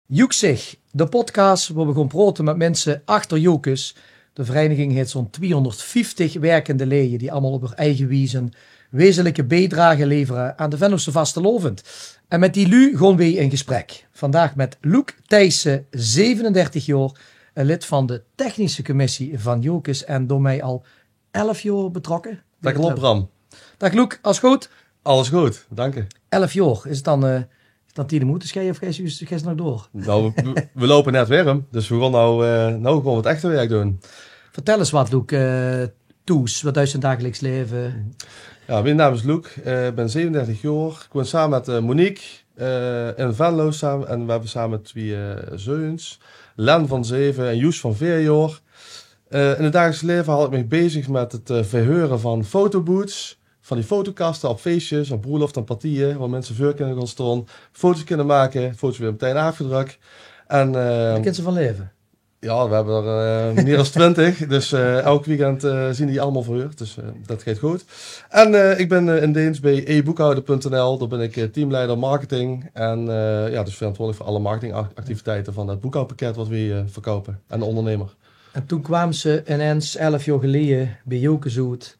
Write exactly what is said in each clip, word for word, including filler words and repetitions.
Joeksig, de podcast wao we goon praote mèt minse achter Jocus. De vereiniging heet zoe'n twiehonderdvieftig werkende leje die allemaol op häör eige wies 'n wezenlike biedrage levere aan de Venlose vastelaovend. En mèt die luuj goon we in gesprek. Vandaag mèt Loek Thijssen, zevenendertig jaor, 'n lid van de technische commissie van Jocus en daomei al elf jaor betrokke. Det klop, Bram. Daag Loek, alles good? Alles good, dank je. Elf jaor, is 't dan, eh, is 't dan tied óm oet te sjeie of geis se, geis se nog door? Nou, we, we loupe net werm, dus we goon nou, eh, nou goon we 't echte werk doon. Vertèl ins wat, Loek, eh, thoes, wat is dien dagelijks laeve? Ja, mien naam is Loek, eh, ik bin zevenendertig jaor, ik woen same mèt, eh, Monique, eh, in Venlo same en we hebbe same twieë, eh, zeuns. Len van zeve en Joes van veer jaor. Eh, in 't dagelijks laeve haoj ik mich bezig mèt 't, eh, verheure van fotobooths, van die fotokaste op feesjes, op broelof en partieje, wao minse veur kinne goon staon, foto's kinne make, foto's waere metein aafgedrök. En, eh, Dao kins se van laeve? Ja, we hebbe d'r, eh, mier es twintig, dus, eh, elk weekend, eh, zien die allemaol verheurd, dus, eh, det geit good. En, eh, ik bin, eh, in deens bie e-boekhawde punt n l, dao bin ik, eh, teamleider marketing en, eh, ja, dus verantwoordelik veur alle marketingactiviteite van det boekhawdpakket wat we, eh, verkoupe aan de ondernemer. En toen kwaams se inens, elf jaor geleje, bie Jocus oet.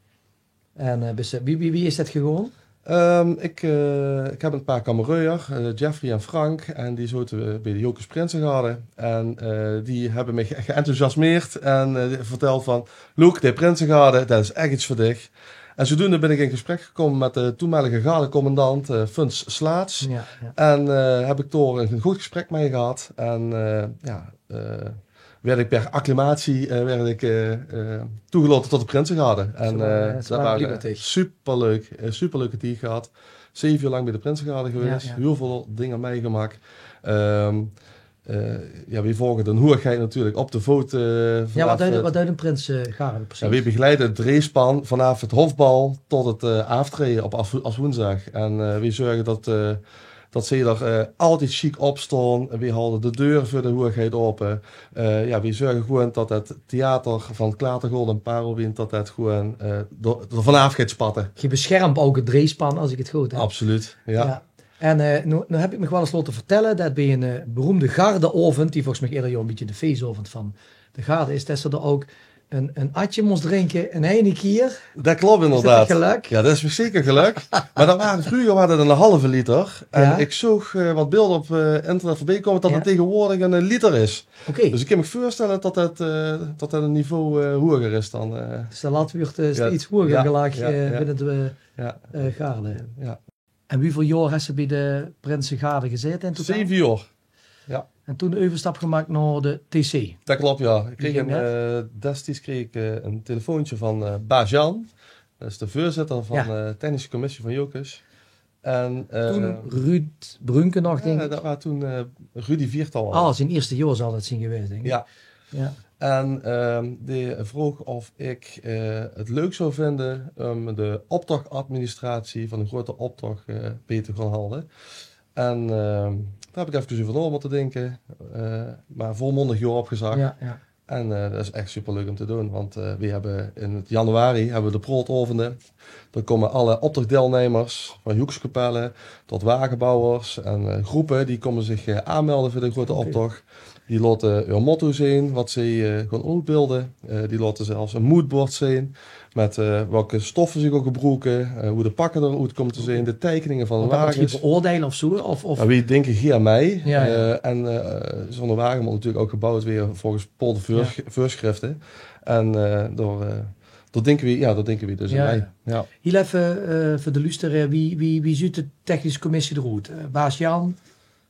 En, eh, bis se, wie, wie, wie is det gegaon? Ehm, ik, eh, ik heb 'n paar kamereuer, eh, Jeffrey en Frank, en die zote, eh, bie de Jocus Prinsegarde. En, eh, die hebbe mich ge-, geenthousiasmeerd en, eh, verteld van: "Loek, de Prinsegarde, det is ech iets veur dich." En zodoende bin ik in gesprek gekómme mèt de toenmalige gardecommandant, eh, Funs Slaats. Ja, ja. En, eh, heb ik dao 'n good gesprek mei gehad. En, eh, ja, eh, werd ik per acclamatie, eh, werd ik, eh, eh, toegelaote tot de Prinsegarde. En, eh, det waas superleuk, eh, superleuke tied gehad. Zeve jaor lang bie de Prinsegarde gewaes, hiel väöl dinger meigemaak. Ehm, eh, ja, we volge de hoegheid natuurlik op de voot, eh, ja, wat duit, eh, wat duit 'n Prinsegarde precies? Ja, we begeleide 't dreejspan vanaaf 't hofbal tot 't, eh, aaftraeje op As-, Aswoensdaag. En, eh, we zörge tot, eh, tot ze d'r, eh, altied sjiek op staon. We halde de deur veur de hoegheid aope. Eh, ja, we zörge gewoen tot 't theater van Klatergold en Parelwien, tot det gewoen, eh, d'r, d'r vanaaf geit spatte. Ge beschermp ouk 't dreejspan, as ik 't good heb. Absoluut, ja. Ja. En, eh, noe, noe heb ik mich waal ins laote vertelle det bie 'n, eh, beroemde gardeaovend, die volges mich eder jaor 'n bietje de feesaovend van de garde is, det se d'r ouk 'n, 'n atje mós drinke in eine kier. Det klop inderdaad. Is det gelök? Ja, det is mich zeker gelök. Mer det waas, vreuger waas det 'n halve liter. En ik zoog, eh, wat beelder op, eh, internet veurbie kómme det 't tegenwoordig 'n, eh, liter is. Oké. Dus ik kin mich veurstelle det det, eh, det det 'n niveau, eh, hoeger is dan, eh. Dus de lat wuurt, eh, steeds hoeger gelag, eh, binne de, eh, garde. Ja. En wieväöl jaor hes se bie de Prinsegarde gezaete in totaal? Zeve jaor. Ja. En toen de euverstap gemaak nao de T C. Det klop, ja. Ik kreeg 'n, eh, destieds kreeg ik, eh, 'n telefoontje van, eh, baas Jan. Det is de veurzitter van, eh, de technische commissie van Jocus. En, eh, toen Ruud Brunke nog, dink ik. Ja, det waas toen, eh, Rudy Viertal al. Ah, zien ierste jaor zal det zien gewaes, dink ik. Ja. Ja. En, ehm, dae vroog of ik, eh, 't leuk zou vinde óm de optochadministratie van de groete optoch, eh, bie te gaon halde. En, ehm, dao heb ik efkes euver nao mótte dinke, eh, mer volmondig ja op gezag. Ja, ja. En, eh, det is ech superleuk óm te doon, want, eh, we hebbe in 't januari hebbe we de protaovende. Dao kómme alle optochdeilnemers, van hoekskapelle tot wagebouwers en, eh, groepe, die kómme zich, eh, aanmelde veur de groete optoch. Die laote hun motto zeen, wat ze, eh, gaon oetbeelde. Eh, die laote zelfs 'n moodboard zeen. Mèt, eh, welke stoffe ze gaon gebroeke, eh, wie de pakke d'r oet kómme te zeen, de teikeninge van de wages. Wie beoordeile of zoe? Of, of... Ja, we dinke hie aan mei. Ja, ja. Eh, en, eh, zoe'n wage mót natuurlik ouk gebouwd waere volges bepaalde veurs-, veurschrifte. En, eh, dao, eh, dao dinke we, ja, dao dinke we dus aan mei. Ja. Hiel effe, eh, veur de luusteraar, wie, wie, wie zuut de technische commissie d'r oet? Eh, baas Jan,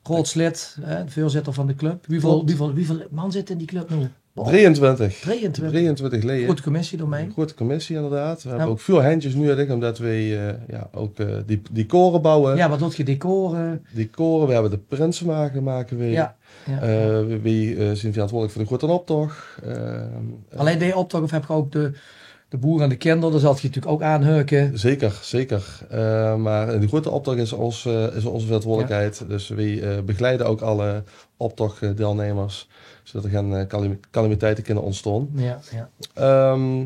raodslid, hè, de veurzitter van de club. Wieväöl, wieväöl, wieväöl man zitte in die club noe? Drieëntwintig. Drieëntwintig. Drieëntwintig leje. Groete commissie daomei. 'n Groete commissie, inderdaad. We hebbe ouk väöl hendjes nuuedig, ómdet we, eh, ja, ouk, eh, die, decore bouwe. Ja, wat doot ge decore? Decore, we hebbe de prinsewage make we. Ja, ja. Eh, we, we, eh, zien verantwoordelik veur de groete optoch. Ehm, eh, allein de optoch, of heb ge ouk de, de boer en de kinder, dao zalt ge natuurlik ouk aan hurke? Zeker, zeker. Eh, mer de groete optoch is ós, eh, is ós verantwoordelikheid. Ja. Dus we, eh, begeleide ouk alle optochdeilnemers, zoedet d'r gen, eh, kalam-, calamiteite kinne óntstaon. Ja, ja. Ehm,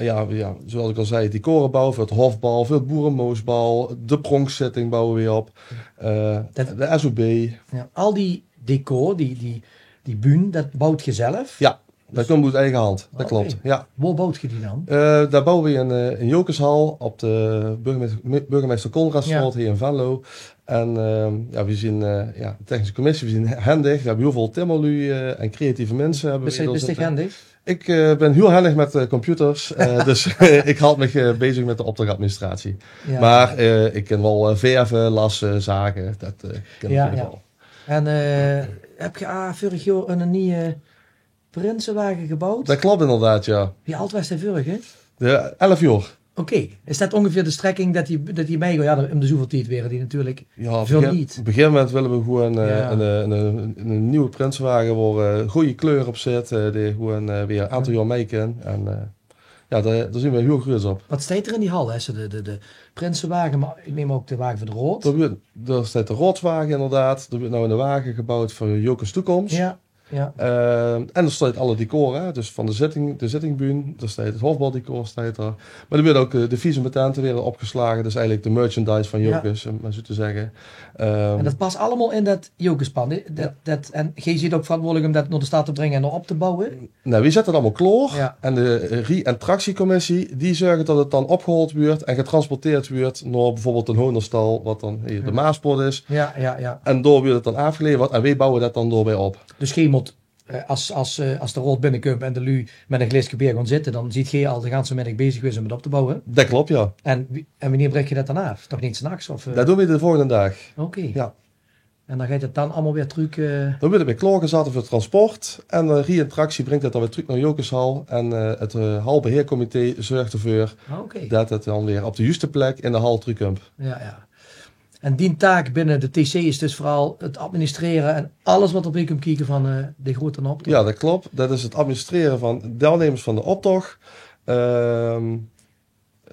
ja, ja, zoeals ik al zag, decor bouwe veur 't hofbal, veur 't boeremoosbal, de pronkzitting bouwe we op, eh, de S O B. Ja, al die decor, die, die, die bühne, dat bouwt ge zelf? Ja, dat kump oet eige hand. Dat klop. Ja. Wo bouwt ge die dan? Eh, dao bouwe we in, eh, in Jocushal op de burgemeister, burgemeister Konradsstraot hier in Venlo. En, eh, ja, we zien, eh, ja, de technische commissie, we zien hendig. We hebbe hiel väöl timmerluuj, eh, en creatieve minse hebbe we. Bis dich hendig? Ik, eh, bin hiel hendig met, eh, computers, eh, dus ik haoj mich, eh, bezig met de optochadministratie. Ja. Maar, eh, ik kin wel, eh, verve, lasse, zage, dat, eh, kin ik wel. En, eh, heb ge, ah, vörig jaor 'ne nieje prinsewage gebouwd? Dat klop inderdaad, ja. Wie ald waas de vörige? De elf jaor. Oké, is dat óngeveer de strekking dat die, dat die mei, ja, um de zoeväöl tied were die natuurlik verniet. Ja, op e gegeve moment wille we gewoen, eh, 'ne, 'ne, 'ne nieje prinsewage wo, eh, gooj kleur op zit, eh, die gewoen, eh, weer 'n aantal jaor mei kin. En, eh, ja, dao, dao zien we hiel gruuets op. Wat steit d'r in die hal? Is 't de, de, de prinsewage, maar ik neem ouk de wage veur de raod? Dao wuuert, dao steit de raodswage inderdaad. Dao wuuert now 'ne wage gebouwd veur Jocus Toekomst. Ja. Ja. Eh, en d'r steit alle decor, hè, dus van de zitting, de zittingbühne, d'r steit 't hofbaldecor steit d'r. Maar d'r wuuert ouk, eh, de fiets en patente were opgeslage, dus eigelik de merchandise van Jocus, um maar zoe te zegge. Eh, en dat pas allemaol in dat Jocuspand. Dat, dat, en ge zeet ouk verantwoordelik um dat nao de stad te bringe en d'r op te bouwe? Nou, we zette 't allemaol klaor. Ja. En de, eh, rie- en tractiecommissie, die zörge dat 't dan opgehaold wuuert en getransporteerd wuuert nao beveurbeeld de Hoonderstal, wat dan hier de Maaspoort is. Ja, ja, ja. En dao wuuert 't dan aafgeleverd en we bouwe dat dan daobij op. Dus ge mot eh, as, as, eh, as de raod binnekump en de luuj met 'n gleeske beer gaon zitte, dan zeet ge al de ganse middig bezig gewaes um 't op te bouwe. Dat klop, ja. En wie, en wienie brik ge dat dan aaf? Toch neet 's nachs? Of, eh? Dat doon we de volgende daag. Oké. Ja. En dan geit 't dan allemaol weer trök, eh? Dan wuuert 't weer klaorgezatte veur 't transport. En, eh, rie en tractie bringk 't dan weer trök nao Jocushal. En, eh, 't, eh, halbeheercomité zörg d'rveur dat 't dan weer op de juuste plek in de hal trökkump. Ja, ja. En dien taak binne de T C is dus veural 't administrere en alles wat d'rbie kump kieke van, eh, de groete optoch. Ja, dat klop. Dat is 't administrere van deilnemers van de optoch. Ehm,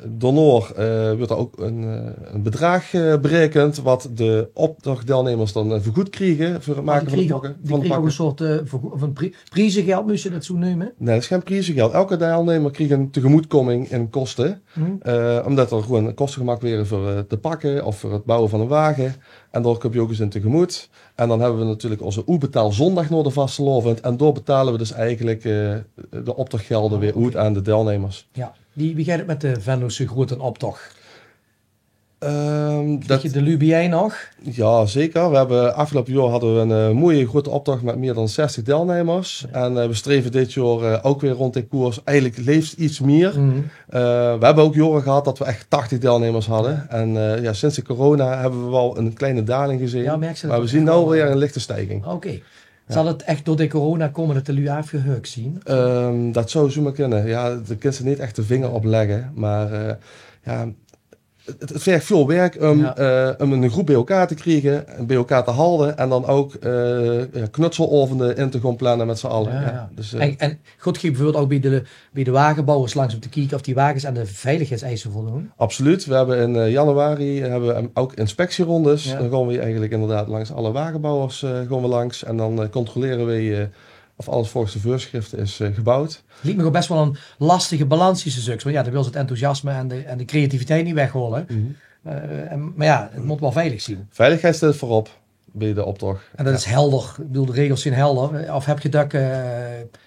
daonao, eh, wuuert d'r ouk 'n, eh, 'n bedraag, eh, berekend wat de optochdeilnemers dan, eh, vergoed kriege veur 't make van de pakke. Die kriege ouk 'n soort, eh, vergoe-, of 'n pri-, priezegeld, mós se dat zoe neume? Nee, dat is gein priezegeld. Elke deilnemer krieg 'n tegemoetkoming in koste. Eh, umdat d'r gewoen koste gemaak were veur, eh, de pakke of veur 't bouwe van 'ne wage. En dao kump Jocus in tegemoet. En dan hebbe we natuurlik ózze oetbetaalzóndag nao de vastelaovend. En dao betale we dus eigelik, eh, de optochgelde weer oet aan de deilnemers. Ja. Wie, wie geit 't met de Venlose groeten optoch? Ehm, krieg ge de luuj biejein nog? Ja, zeker. We hebbe, aafgeloupe jaor hadde we 'n, eh, mooie groete optoch met mier dan zestig deilnemers. Ja. En, eh, we streve dit jaor, eh, ouk weer rónd de koers. Eigelik leefs get mier. Eh, we hebbe ouk jaore gehad dat we ech tachtig deilnemers hadde. Ja. En, eh, ja, sinds de corona hebbe we wel 'n kleine daling gezeen. Ja, merk se dat ouk? Maar we zien now weer 'n lichte stieging. Oké. Ja. Zal 't ech door de corona kómme dat de luuj aafgehurk zien? Ehm, dat zou zoemer kinne. Ja, dao kins se neet ech de vinger op legge. Maar, eh, ja, 't, 't verg väöl werk um, eh, um 'n groep bie-ein te kriege, bie-ein te halde en dan ouk, eh, ja, knutselavende in te gaon planne met z'n alle. Ja, ja. Dus, eh, en, en gaot geer beveurbeeld ouk bie de, bie de wagebouwers langs um te kieke of die wages aan de veiligheidseise voldoen? Absoluut. We hebbe in, eh, januari hebbe we ouk inspectierondes. Ja. Dan gaon we eigelik inderdaad langs alle wagebouwers, eh, gaon we langs. En dan, eh, controlere we, eh, of alles volges de veurschrifte is, eh, gebouwd. Liek mich ouk bes wel 'n lastige balans die se zeuks. Want ja, dan wils se 't enthousiasme en de, en de creativiteit neet weghaole. Eh, en, maar ja, 't mot wel veilig zien. Veiligheid steit veurop bie de optoch. En dat is helder. Ik bedoel, de regels zien helder. Of heb ge dök, eh,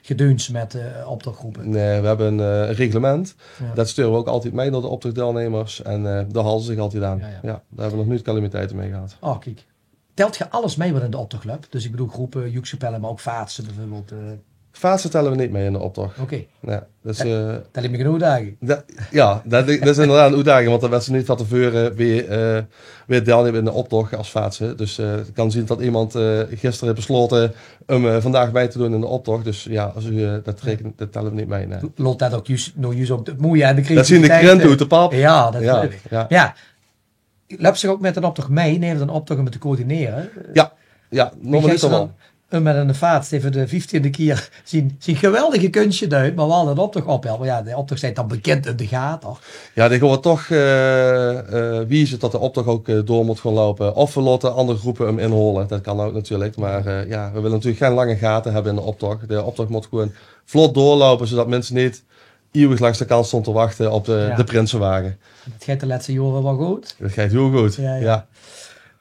gedeuns met, eh, optochgroepe? Nee, we hebbe 'n, eh, 'n reglement. Ja. Dat sture we ouk altied mei nao de optochdeilnemers. En, eh, dao halde ze zich altied aan. Ja, ja. Ja, dao hebbe we nog noeit calamiteite mei gehad. Oh, kiek. Telt ge alles mei wat in de optoch löp? Dus ik bedoel groepe, joekskapelle, maar ouk vaatse beveurbeeld, eh. Vaatse telle we neet mei in de optoch. Oké. Ja, dus, eh, dat liek mich 'n oetdaging. Ja, dat is inderdaad 'n oetdaging, want dan wets se neet van te veure wie, eh, wie deilneemt in de optoch as vaatse. Dus, eh, 't kan zien dat emes, eh, gister haet beslaote um, eh, vandaag mei te doon in de optoch. Dus ja, as u, eh, dat rekent, dat telle we neet mei, nee. Laot dat ouk juus, now juus ouk 't moeie en de creativiteit, dat zien de krente oet de pap. Ja, dat bedoel ik. Ja. Löp ze ouk met 'nen optoch mei, neet 'nen optoch um 't te coördinere? Ja, ja, normaliter wel. Met 'n vaats die veur de vieftiende kier zien, zien geweldige kunstje duit, maar wel 'nen optoch ophelt. Maar ja, de optoch steit dan bekind in de gate. Ja, die gaon we toch, eh, eh, wieze dat de optoch ouk, eh, door mot gaon loupe. Of we laote andere groepe um inhaole. Dat kan ouk natuurlik. Maar, eh, ja, we wille natuurlik gein lange gate hebbe in de optoch. De optoch mot gewoen vlot doorloupe, zodat minse neet iewig langs de kant stónge te wachte op de, de prinsewage. Dat geit de lètste jaore wel good. Dat geit hiel good, ja.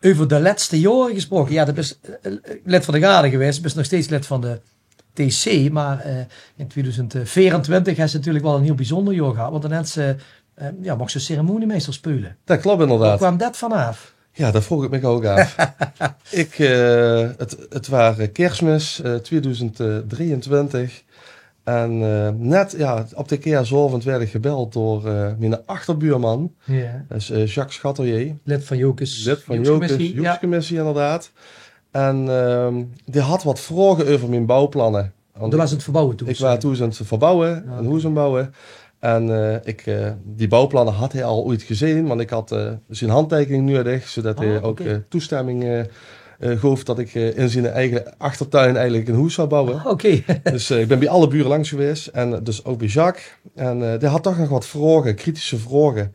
Euver de lètste jaore gesproke. Jao, doe bis, eh, lid van de garde gewaes, bis nog steeds lid van de T C, mer, eh, in tweeduizend veerentwintig hes se natuurlik waal ein hiel bezunjer jaor gehad, want dan hes se, eh, jao, mochs se ceremoniemeister speule. Det klop inderdaad. Wo kwaam det vanaaf? Jao, det vroog ik mich ouk aaf. Ik, eh, het, het waar, eh, Keersmis, eh, tweeduizend drieëntwintig. En, eh, net, jao, op de Keersaovend waerd ik gebeld door, eh, miene achterbuurman. Jao. Det is, eh, Jacques Schatelier. Lid van Jocus, lid van Jocus Joekscommissie, jao. Joekscommissie, inderdaad. En, ehm, dae had wat vraoge euver mien bouwplanne. Want doe waars aan 't verbouwe toen, ik waar toen aan 't verbouwe, ein hoes aan 't bouwe. En, eh, ik, eh, die bouwplanne had hae al oeit gezeen, want ik had, eh, zien handteikening nuuedig, zoedet hae ouk, eh, toestemming, eh, eh, goof det ik, eh, in zien eige achtertuin eigelik ein hoes zou bouwe. Ah, oké. Dus, eh, ik bin bie alle bure langs gewaes en, eh, dus ouk bie Jacques. En, eh, dae had toch nog wat vraoge, kritische vraoge.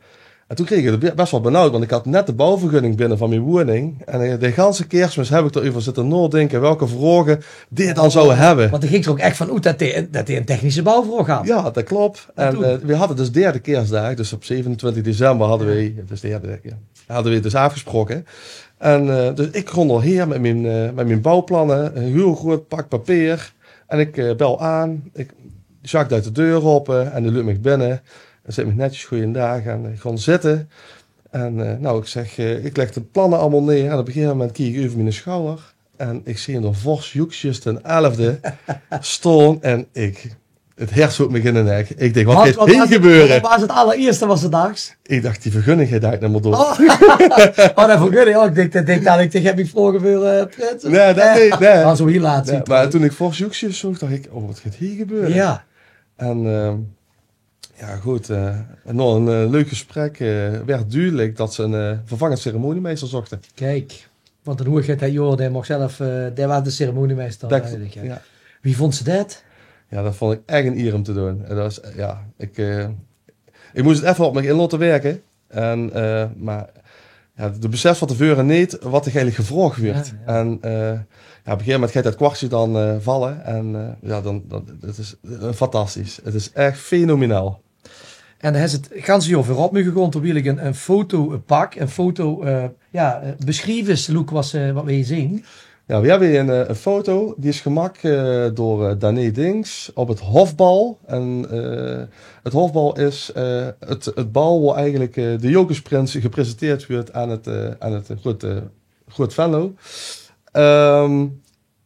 En toen kreeg ik het be-, best wel benauwd, want ik had net de bouwvergunning binne van mien woning. En, eh, de ganse Keersmis heb ik d'r euver zitte naodinke welke vraoge dae dan zou hebbe. Want dae ging d'r ouk ech van oet det dae, det dae ein technische bouwvraog had. Jao, det klop. En, eh, we hadde dus derde Keersdaag, dus op zevenentwintig december hadde we, dus de derde, jao, hadde we dus aafgesproke. En, eh, dus ik rondel heer met mien, eh, met mien bouwplanne, ein hiel groeat pak papeer. En ik, eh, bel aan. Ik, Jacques duit de deur ope en dae luut mich binne. En zaet mich netjes goeiendaag en, eh, gaon zitte. En, eh, nou, ik zeg, eh, ik leg de planne allemaol neer. En op ein gegaeve moment kiek ik euver miene schouwer. En ik zeen d'r Vors Joeksjes d'n elfde staon. En ik, het hert zoot mich in de nek. Ik dink, wat geit hie gebeure? Wat waas het allerierste wat se dachs? Ik dach, die vergunning geit eigelik neet mier door. Oh. Oh, det vergunning. Oh, ik dink, det, dink det ik dich heb vraoge veur, eh, prins. Nae, det neet, nae. Nae, zoe hiel laat. Nae, mer toen ik Vors Joeksjes zoog, dach ik, oh, wat geit hie gebeure? Jao. En, ehm, Jao, good, eh, nao ein, eh, leuk gesprek, eh, waerd dudelik det ze ein, eh, vervangend ceremoniemeister zochte. Kiek, want de hoeëgheid, hè, joh, dae moch zelf, eh, dae waas de ceremoniemeister. Det, jao. Wie vónds se det? Jao, det vónd ik ech ein ier óm te doon. En det is, eh, jao, ik, eh, ik mós het effe op mich in laote wirke. En, eh, mer, jao, de besefs van te veure neet wat dich eigelik gevraog wuuert. Jao, jao. En, eh, jao, op ein gegaeve moment geit det kwartsje dan, eh, valle. En, eh, jao, dan, dan, het is, eh, fantastisch. Het is ech fenomenaal. En dan hes se het ganse jaor veurop mugge gaon, terwiel ik ein, ein foto, eh, pak, ein foto, eh, jao, eh, besjrief ins, Loek, wat, eh, wat we hie zeen. Jao, we hebbe hie ein, eh, ein foto, die is gemaak, eh, door, eh, Dané Dings op het Hofbal. En, eh, het Hofbal is, eh, het, het bal wo eigelik, eh, de Jocusprins gepresenteerd wuuert aan het, eh, aan het groeat, eh, groeat Venlo. Ehm,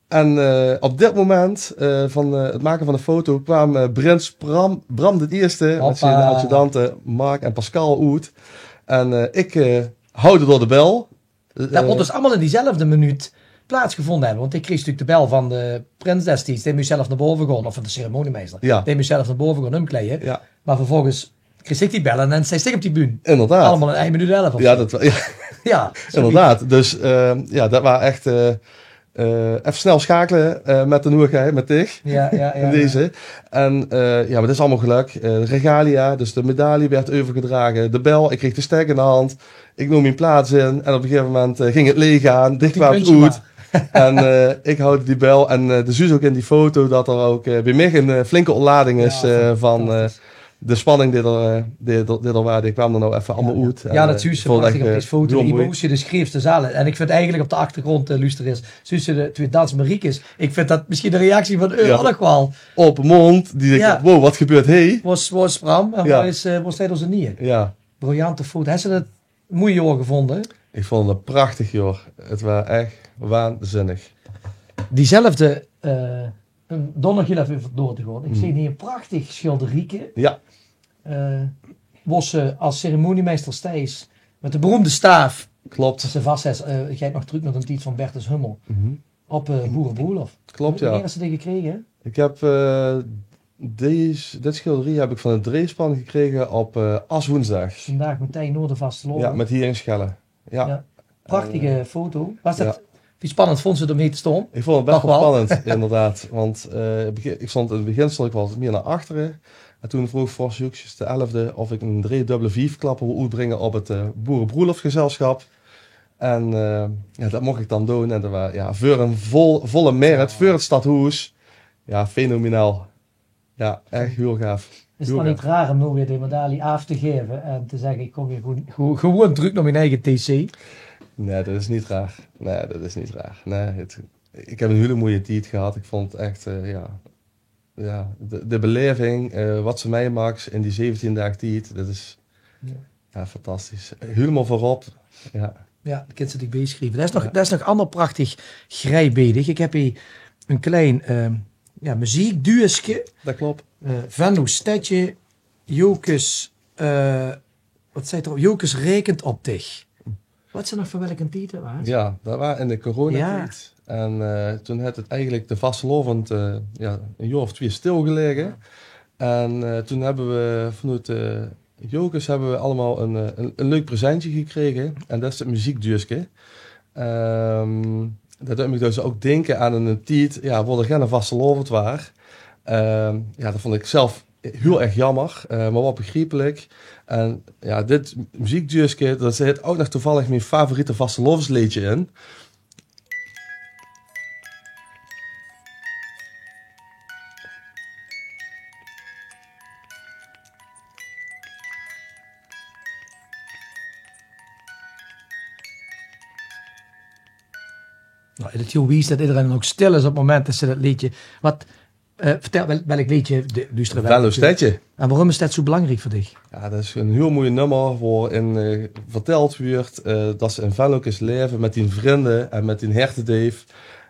en, eh, op dit moment, eh, van, eh, het make van de foto kwaam, eh, prins Bram, Bram d'n Ierste met zien adjudante Mark en Pascal oet. En, eh, ik, eh, houwde door de bel. Det mót dus allemaol in diezelfde minuut plaatsgevónde hebbe. Want ik kreeg natuurlik de bel van de prins destieds. Dae mós zelf nao bove gaon, of van de ceremoniemeister. Jao. Dae mós zelf nao bove gaon ómkleie. Jao. Mer vervolges kreeg ik die bel en dan steis se op die bühne. Inderdaad. Allemaol in ein minuut elf of zoe. Jao, det wa-, jao. Jao, zoe. Inderdaad. Dus, eh, jao, det waar ech, eh, eh, effe snel schakele, eh, met de hoeëgheid, met dich. Jao, jao, jao, jao. Deze. En, eh, jao, mer det is allemaol gelök. Eh, de regalia, dus de medaille waerd euvergedrage. De bel, ik kreeg de stek in de hand. Ik noom mien plaats in en op ein gegaeve moment, eh, ging het leech aan. Dich kwaams oet. En, eh, ik houwde die bel en, eh, de zuus ouk in die foto det d'r ouk, eh, bie mich ein, eh, flinke ontlading is, eh, van, eh, de spanning die d'r, eh, die d'r, die d'r waar, die kwaam d'r nou effe allemaol oet. Jao, det zuus se prachtig op dees foto. De emotie, de sjreefs de zaal in. En ik vind eigelik op de achtergrónd, eh, luuster ins, zuus se de twee dansmariekes. Ik vind det misschien de reactie van Eure ouk waal. Ope mónd, die dinke, wow, wat gebeurt hie? Wo is, wo is Bram? En wo is, eh, wo steit ózze nieje? Jao. Briljante foto. Hes se det moei jaor gevónde? Ik vónd het ein prachtig jaor. Het waar ech waanzinnig. Diezelfde, eh, óm dao nog hiel effe euver door te gaon. Ik zeen hie ein prachtig sjilderieke. Jao. Eh, wos se as ceremoniemeister steis met de beroemde staaf. Klop. Se vas hes, eh, geit nog trök nao de tied van Bertus Hummel. Op, eh, boerebroelof. Klop, jao. Wannieër hes se dae gekrege? Ik heb, eh, dees, dit sjilderie heb ik van de Dreespan gekrege op, eh, Aswoensdaag. Vandaag metein nao de vastelaovend. Jao, met hie in Schelle. Jao. Jao. Prachtige foto. Waas det, wie spannend vónds se het óm hie te staon? Ik vónd het best wel spannend, inderdaad. Want, eh, ik stond in het begin stond ik wel mier nao achteren. En toen vroog Vors Joeksjes d'n elfde of ik ein driedubbele viefklapper wou oetbringe op het, eh, boerebroelofgezelschap. En, eh, jao, det moch ik dan doon. En det waar, jao, veur ein vol, volle Merret, veur het stadhoes. Jao, fenomenaal. Jao, ech hiel gaaf. Is het dan neet raar óm now weer de medaille aaf te gaeve en te zegge, ik kom weer gewoeën, gewoeën, gewoeën trök nao mien eige T C? Nae, det is neet raar. Nae, det is neet raar. Nae, het, ik heb 'n hiel moeie tied gehad. Ik vond het echt, eh, ja, ja, de, de beleving, eh, wat se meimaaks in die zeventien daag tied, det is, ja, fantastisch. Hielemaol veurop. Ja. Ja, det kins se dich beschrieve. Det is nog, det is nog ander prachtig grijbeedig. Ik heb hie 'n klein, eh, ja, meziekduuske. Det klop. Eh, Venlo Stedje, Jocus, eh, wat steit d'r op? Jocus rekent op dich. Wèts se nog van welke tied det waas? Ja, det waas in de coronatied. En, eh, toen het het eigelik de vastelaovend, eh, ja, 'n jaor of twieë stilgelaege. En, eh, toen hebbe we vanoet, eh, Jocus hebbe we allemaol 'n, eh, 'n, 'n leuk presentje gekrege. En det is het meziekduuske. Ehm, det deit mich dus ouk dinke aan 'n tied, ja, wo d'r geine vastelaovend waas. Ehm, ja, det vond ik zelf hiel erg jammer, eh, maar waal begriepelik. En ja, dit meziekduuske, det is ouk nog toevallig mien favoriete vastelaovesleedje in. Nou, het is hiel wies det iederein dan ouk stil is op het moment det se det leedje... Wat, eh, vertel, wel-, welk leedje de, luustere Venlo Stedje. En waorum is det zoe belangriek veur dich? Ja, det is 'n hiel moei nummer, wo-in, eh, verteld wuuert, eh, det se in Venlo kins laeve met dien vrinde en met dien hertedeef.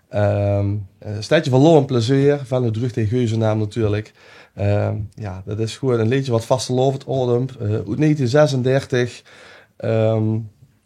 Ehm, eh, Stedje van lol en plezeer, Venlo druug de geuzenaam natuurlik. Ehm, ja, det is gewoen 'n leedje wat vastelaovend aodemt, eh, oet negentien zesendertig. Ehm,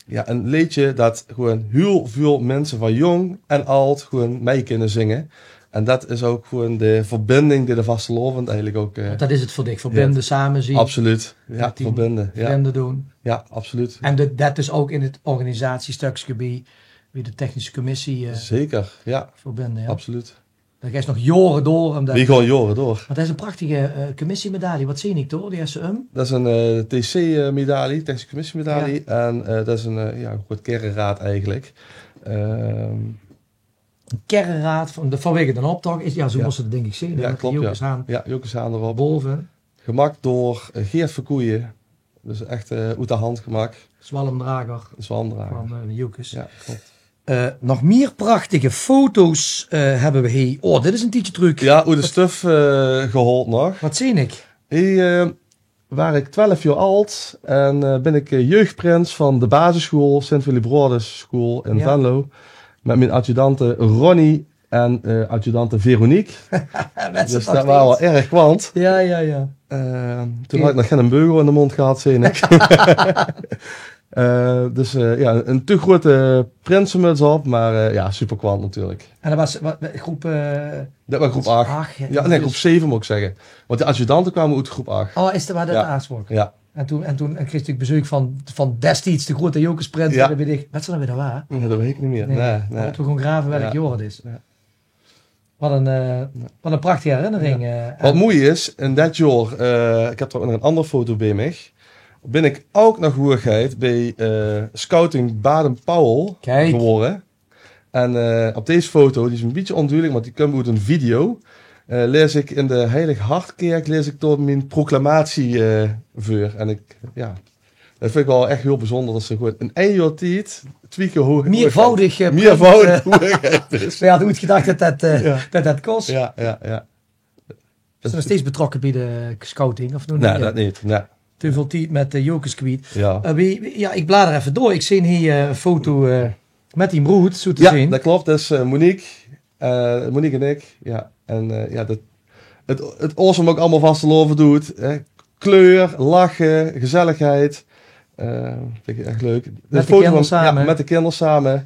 ja, 'n leedje det gewoen hiel väöl minse van jong en aad gewoen mei kinne zinge. En det is ouk gewoen de verbinding die de vastelaovend eigelik ouk, eh... Want det is het veur dich, verbinde, same zien. Absoluut. Ja, verbinde, ja. Vrinde doen. Ja, absoluut. En det, det is ouk in het organisatiestökske bie, bie de technische commissie, eh... Zeker, ja. Verbinde, ja. Absoluut. Det geit nog jaore door, umdet... Wie gewoen jaore door. Want det is 'n prachtige, eh, commissiemedaille. Wat zeen ik dao? Die is um... Det is 'n, eh, T C-medaille, technische commissiemedaille. Ja. En, eh, det is 'n, eh, ja, 'n groet kerreraad eigelik. Ehm, 'n kerreraad van de, vanwege d'n optoch is, ja, zoe mós se det dink ik zeen, hè, ja, met klop, ja. Jocus Haan. Ja, Jocus Haan d'rop. Bove. Gemaak door, eh, Geert Verkoeien. Dus echt, eh, oet de hand gemaak. Zwalmdrager. Zwalmdrager. Van, eh, Jocus. Ja, klop. Eh, nog mier prachtige foto's, eh, hebbe we hie. Oh, dit is 'n tiedje trök. Ja, oet de stuf, eh, gehaold nog. Wat zeen ik? Hie, eh, waar ik twelf jaor aad en, eh, bin ik, eh, jeugdprins van de basisschool, Sint Willibrordusschool in Venlo. Met mien adjudante Ronnie en, eh, adjudante Veronique. Dus det waas waal erg kwant. Ja, ja, ja. Eh, toen had ik nog geine beugel in de mond gehad, zeen ik. Eh, dus, eh, ja, 'n te groete prinsemuts op, maar, eh, ja, super kwant natuurlik. En det waas, wat, groep, eh... Det waas groep ach. Ja, nae, groep zeve mós ik zegge. Want de adjudante kwame oet groep ach. Oh, is det, waar det aanspraok? Ja. En toen, en toen kreeg ik bezeuk van, van destieds de groete Jocusprins. Ja. En dan weit ik, wat is det dan weer, waar? Ja, det weit ik neet mier. Nae, nae. Mótte we gewoen grave welk jaor het is. Ja. Wat 'n, eh, wat 'n prachtige herinnering, eh. Wat moei is, in det jaor, eh, ik heb d'r ouk nog 'n ander foto bie mich, bin ik ouk nog hoeëgheid bie, eh, Scouting Baden-Powell gewore. En, eh, op dees foto, die is 'n bietje ondudelik, want die kump oet 'n video, eh, laes ik in de Heilig Hartkerk, laes ik dao mien proclamatie, eh, veur. En ik, ja, det vind ik waal echt hiel bezunjer, det se gewoen in ein jaor tied twieë kier hoeëgheid... Meervoudig, eh, meervoudig hoeëgheid is. We hadde oet gedach det det, eh, det det kos. Ja, ja, ja. Is nog steeds betrokke bie de scouting, of nog neet? Nae, det neet, nae. Te väöl tied met de Jocus kwiet. Ja. Eh, wie, wie, ja, ik blader effe door. Ik zeen hie, eh, 'n foto, eh, met dien broed, zoe te zeen. Ja, det klop. Det is, eh, Monique. Eh, Monique en ik, ja. En, eh, ja, det, het, het awesome wat allemaol vastelaovend doet, hè. Kleur, lache, gezelligheid. Eh, vind ik echt leuk. Met de kinder same. Ja, met de kinder same.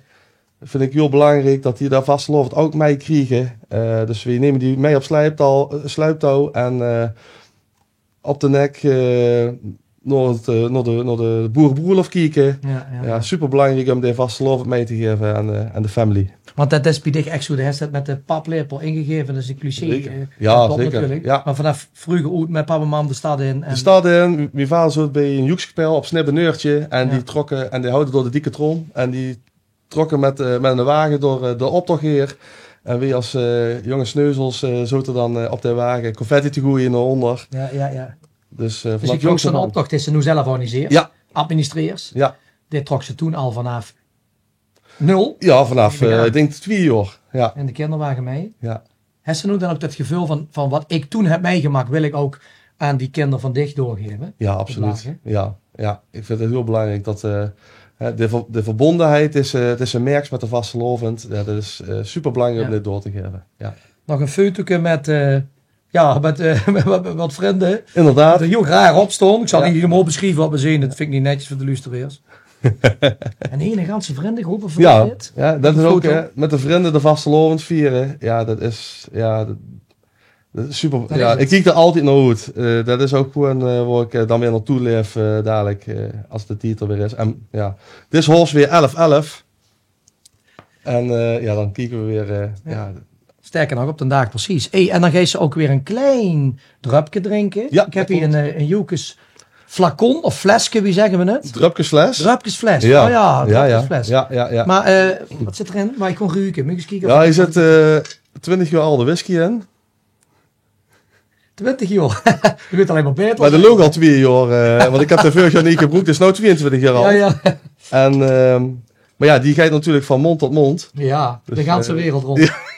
Vind ik hiel belangriek det die det vastelaovend ouk meikriege. Eh, dus we neme die mei op sleiptouw, eh, sleiptouw en, eh, op de nek, eh, nao het, eh, nao de, nao de boerebroelof kieke. Ja, ja, ja, super belangriek um de vastelaovend mei te gaeve aan de, aan de family. Want det is bie dich echt zoe, de hes det met de paplepel ingegaeve, det is 'n cliché. Zeker. Eh, ja, det klop zeker. Natuurlik. Ja. Maar vanaaf vreuger oet met pap en mam de stad in. En de stad in, mien vader zoot bie 'n joekskapel op Snibbeneurtje en die trokke, en die houwe door de dikke trom en die trokke met, eh, met 'ne wage door, eh, de optoch heer. En we as, eh, jonge sneuzels, eh, zote dan, eh, op de wage confetti te goeie nao onder. Ja, ja, ja. Dus, eh, dus vanaaf jongs aan... optoch, det is noe zelf organiseers, ja, administreers. Ja. Dit trok se toen al vanaaf Nul? Ja, vanaaf, eh, ik dink, twieë jaor. Ja. In de kinderwage mei? Ja. Hes se noe dan ouk det geveul van, van wat ik toen heb meigemaak, wil ik ouk aan die kinder van dich doorgeve? Ja, absoluut. Ja, ja. Ik vind het hiel belangriek det, eh, hè, de ver-, de verbondenheid is, eh, het is ein merks met de vastelaovend. Ja, det is, eh, super belangriek om dit door te geve. Ja. Nog ein fotoke met, eh, ja, met, eh, met, met, met wat vrinde. Inderdaad. Hiel raar opstaon. Ik zal die hielemaol besjrieve wat we zeen. Det vind ik neet netjes veur de luisteraars. En hiel ganse vrindegroep van dit. Ja, det is ouk, hè, met de vrinde de vastelaovend viere. Ja, det is, ja, det, det is super. Ja, ik kiek d'r altied nao oet. Eh, det is ouk gewoon, eh, wo ik, eh, dan weer naotoe leef, eh, dalik, eh, as de tied d'r weer is. En ja, dit is hors weer elf elf. En, eh, ja, dan kieke we weer, eh, ja. Sterker nog, op den daag precies. Hey, en dan geis se ouk weer ein klein dröpke drinke. Ja, ik heb hiej ein, eh, ein Jocus flacon of fleske, wie zegge we het? Dröpkesfles. Dröpkesfles. Ja. Oh ja, ja, ja. Dröpkesfles. Ja, ja, ja. Maar, eh, wat zit erin? Waar ik gewoon ruke. Moet ik eens kijken of... Ja, hiej zit, eh, twintig jaor alde whisky in. Twintig jaor. Det wuuert allein maar baeter. Maar det loog al twieë jaor, eh, want ik heb de veurig jaor neet gebroek, dus noe twieëntwintig jaor al. Ja, ja. En, ehm, maar ja, die geit natuurlijk van mond tot mond. Ja, dus, de ganse, eh, wereld rond. Ja.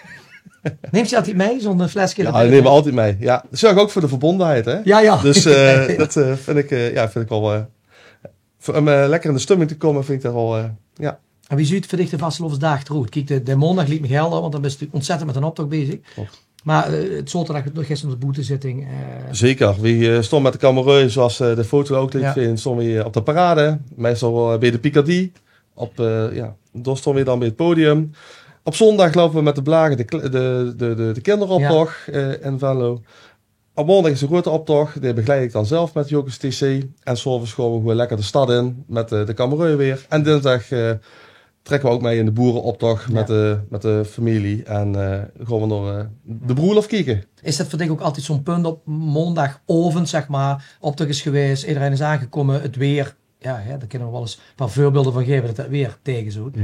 Neems se die altied mei, zo'n fleske? Ja, die neme we altied mei. Ja, det zorgt ouk veur de verbondenheid, hè? Ja, ja. Dus, eh, det, eh, vind ik, eh, ja, vind ik wel, eh, veur, om, eh, lekker in de stumming te komme, vind ik det wel, eh, ja. En wie zuut veur dich de vastelaovesdaag d'r oet? Kiek, de, de maondig liek mich helder, want dan bis se ontzettend met den optoch bezig. Klopt. Maar, eh, het zaoterdig, nog gister nog de boetezitting, eh. Zeker. We, eh, staon met de Kammerui, zoals, eh, de foto ouk liet zien, staon we hiej op de parade. Meistal, eh, bij de Picardie. Op, eh, ja, dao staon we dan bij het podium. Op zondag loupe we met de Blage de kle-, de, de, de, de kinderoptoch, eh, in Venlo. Op maondig is de grote optoch, die begeleid ik dan zelf met Jocus T C. En 's aoves gaon we gewoon lekker de stad in met, eh, de Kammerui weer. En dinsdag, eh, trekke we ouk mei in de boerenoptoch met de, met de familie. En, eh, gaon we nao, eh, de broelof kieke. Is det veur dich ouk altied zo'n punt op maondigaovend, zeg maar, optoch is gewaes, iederein is aangekome, het weer, ja, hè, dao kinne we wel ens ein paar veurbeelde van geve det het weer taegezoot.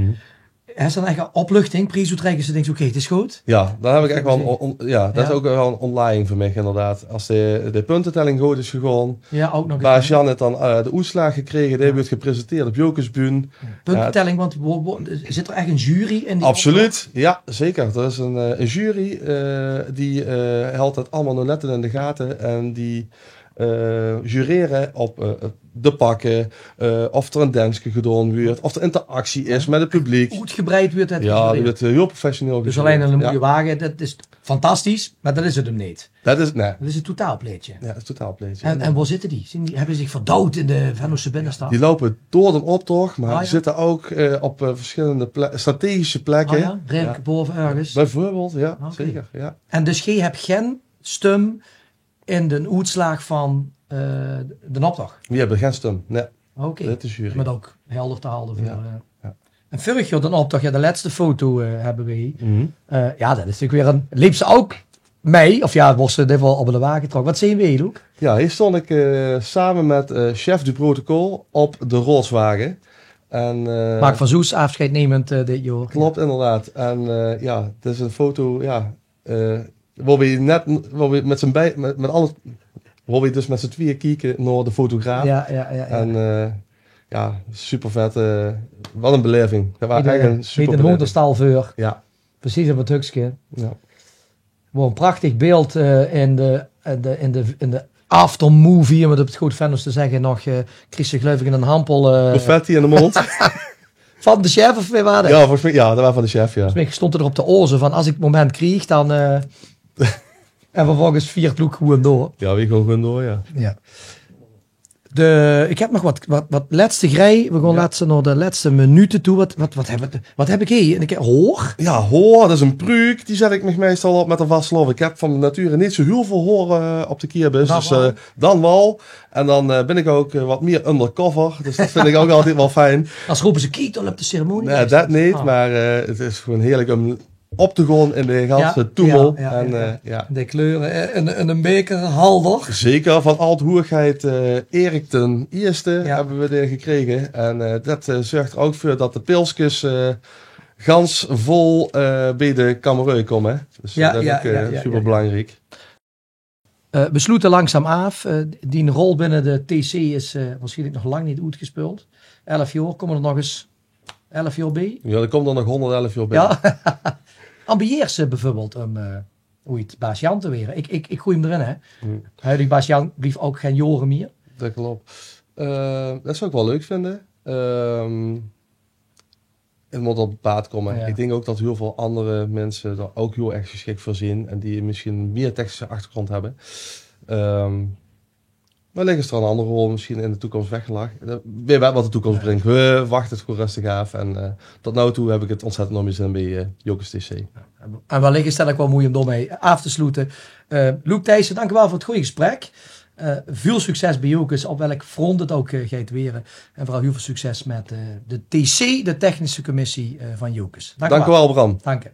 Hes se dan echt ein opluchting, pries oetreike, det se dinks, oké, het is good? Ja, dan heb ik echt wel ein on-, on-, ja, det is ouk wel ein ontlading veur mich, inderdaad. As de, de puntetelling good is gegaon. Ja, ouk nog. Baas Jan het dan, eh, de oetslaag gekrege, dae wuuert gepresenteerd op Jocusbühne. Puntetelling, want wo, wo, zit d'r echt ein jury in die optoch? Absoluut, ja, zeker. D'r is ein, eh, ein jury, eh, die, eh, helt het allemaol nauwlettend in de gate en die, eh, jurere op, eh, de pakke, eh, of d'r ein denske gedaon wuuert, of d'r interactie is met het publiek. Oetgebreid wuuert het. Ja, det wuuert, eh, hiel professioneel gejureerd. Dus allein al ein moeie wage, det is fantastisch, maar det is het 'm neet. Det is, nae. Det is het totaalplaetje. Ja, het totaalplaetje. En, en wo zitte die? Zien die, hebbe die zich verdaojd in de Venlose binnestad? Die loupe door den optoch, maar die zitte ouk, eh, op, eh, verschillende ple-, strategische plekke. Oh ja? Raemke baove örges? Bijvoorbeeld, ja, zeker, ja. En dus geej hebt gen stum in den oetslaag van, eh, den optoch? Weej hebbe gen stum, nae. Oké. Det is jury. Om het ouk helder te halde veur, eh. En veurig jaor den optoch, ja, de lètste foto, eh, hebbe weej. Eh, ja, det is natuurlik weer ein, leeps se ouk mei, of ja, wors se in eder geval op de wage getrokke. Wat zeen weej, Loek? Ja, hiej staon ik, eh, same met, eh, chef du protocol op de raodswage. En, eh, Mark van Zoes, aafscheid nemend, eh, dit jaor. Klopt, inderdaad. En, eh, ja, het is ein foto, ja, eh, wo weej net, wo weej met z'n bij-, met, met alle, wo weej dus met z'n twieë kieke nao de fotograaf. Ja, ja, ja, ja. En, eh, ja, super vet. Eh, wat ein belaeving. Det waar echt ein super belaeving. Hiej de motorstal veur. Ja. Precies op het hukske. Ja. Wo ein prachtig beeld, eh, in de, in de, in de, in de aftermovie, om het op het good Venloos te zegge, nog, eh, kriegs se, geluif ik, ein hampel, eh, confetti in de mond. Van de chef of wae waar det? Ja, volgens mich, ja, det waar van de chef, ja. Volgens mich stond d'r op de oze van: as ik het moment krieg, dan, eh, en vervolges viert Loek gewoon door. Ja, weej gaon gewoon door, ja. Ja. De, ik heb nog wat, wat, wat lètste grij. Weej gaon lètste nao de lètste minute toe. Wat, wat, wat heb ik, wat heb ik hiej? En ik heb hoor. Ja, hoor, det is ein pruuk. Die zet ik mich meistal op met de vastelaovend. Ik heb van nature neet zo hiel väöl hoor, eh, op de kier, dus, eh, dan wel. En dan, eh, bin ik ouk, eh, wat mier undercover. Dus det vind ik ouk altied wel fijn. As rope ze: kiek, dao löp de ceremonie. Nae, det neet, maar, eh, het is gewoon heerlijk om op te gaon in de ganse toemel. Ja, ja, ja. De kleure, eh, en, en ein bekerhalder. Zeker, van Ald-Hoegheid, eh, Erik den Ierste hebbe we dae gekrege. En, eh, det, eh, zörg d'r ouk veur det de pilskes, eh, gans vol, eh, beej de Kammerui komme. Dus, eh, det is ouk, eh, super belangriek. Eh, we sloete langzaam aaf. Eh, dien rol binne de T C is, eh, waarsjienlik nog lang neet oetgespeuld. Elf jaor, komme d'r nog ens Elf jaor bie? Ja, d'r kump d'r nog honderdelf jaor bie. Ja. Ambieers se bieveurbeeld um eh, oeit baas Jan te waere? Ik, ik, ik goej 'm d'rin, hè. Huidig baas Jan blief ouk gen jaore mieër. Det klop. Eh, det zou ik waal leuk vinde. Ehm, 't Mót op 't paad kómme. Ja. Ik dink ouk det hiel väöl andere minse d'r ouk hiel erg gesjik veur zien en die mesjien mieër technische achtergrónd hebbe. Ehm, maar ligk is d'r 'n ander rol mesjien in de toekóms weggelag. Eh, wae weit wat de toekóms bringk. We wachte 't gewoen rustig aaf. En eh, tot now toe heb ik 't ontzettend nao mien zin bie eh, Jocus T C. En wellich is det ouk waal moei um daomei aaf te sloete. Eh Loek Thijssen, dank uch waal veur 't gooj gesprek. Eh, väöl succes bie Jocus, op welk front 't ouk eh, geit waere. En veural hiel väöl succes mit eh, de T C, de technische commissie eh, van Jocus. Dank uch waal, Bram. Dank uch.